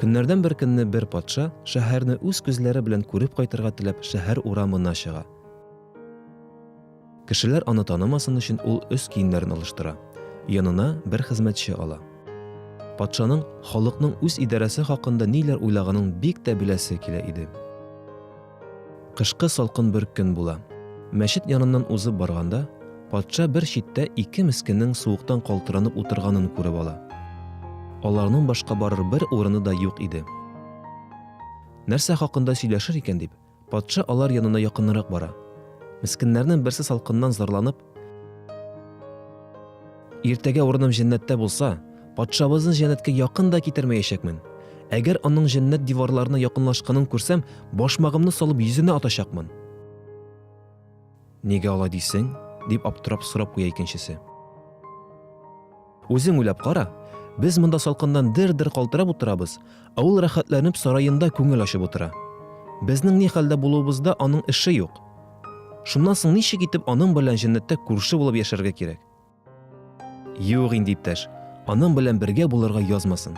Көннәрдән бер көнне бер патша шәһәрне үз күзләре белән күреп кайтырга теләп шәһәр урамына чыга. Кешеләр аны танымасын өчен ул өс киемнәрен алыштыра, янына бер хезмәтче ала. Патшаның халыкның үз идарәсе хакында ниләр уйлаганын бик тә беләсе килә иде. Кышкы салкын бер көн була. Мәчет яныннан узып барганда, патша бер читтә ике мескеннең суыктан калтыранып утырганын күреп ала. Аларның башка барыр бер урыны да юк иде. Нәрсә хакында сөйләшер икән дип, патша алар янына якынрак бара. Мескеннәрнең берсе салкыннан зарланып, Иртәгә урыным җәннәттә булса, патшабызны җәннәткә якын да китермәячәкмен. Әгәр аның җәннәт диварларына якынлашканын күрсәм, башмагымны салып йөзенә атачакмын. Нигә алай дисең? дип аптырап сорап куя икенчесе. Үзең уйлап кара, без монда салкыннан дер-дер калтырап утырабыз, ә ул рәхәтләнеп сараенда күңел ачып утыра. Безнең ни хәлдә булуыбызда аның эше юк. Шуннан соң ничек итеп аның белән җәннәттә күрше булып яшәргә кирәк? Юк инде, иптәш, аның белән бергә булырга язмасын.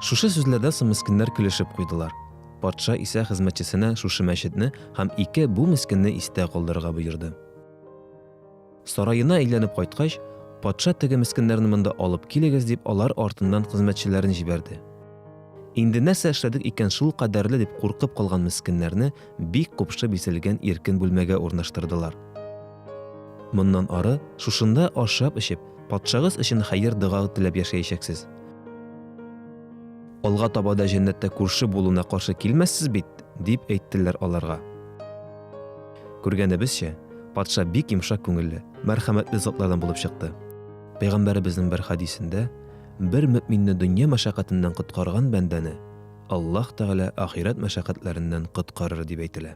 Шушы сүзләрдән соң мескеннәр көлешеп куйдылар. Патша исә хезмәтчесенә шушы мәчетне һәм ике бу мескенне истә калдырырга боерды. Сараена әйләнеп кайткач, патша теге мескеннәрне монда алып килегез дип алар артыннан хезмәтчеләрен җибәрде. Инде нәрсә эшләдек икән шул кадәрле дип куркып калган мескеннәрне бик купшы бизәлгән иркен бүлмәгә урнаштырдылар. Моннан ары шушында ашап-эчеп, патшагыз өчен хәер-дога теләп яшәячәксез. Алга таба да җәннәттә күрше булуына каршы килмәссез бит, дип әйттеләр аларга. Күргәнебезчә, патша бик йомшак күңелле, мәрхәмәтле затлардан булып чыкты. Пәйгамбәребезнең бер хәдисендә, Бер мөэминне дөнья мәшәкатеннән коткарган бәндәне Аллаһ Тәгалә ахирәт мәшәкатьләреннән коткарыр, дип әйтелә.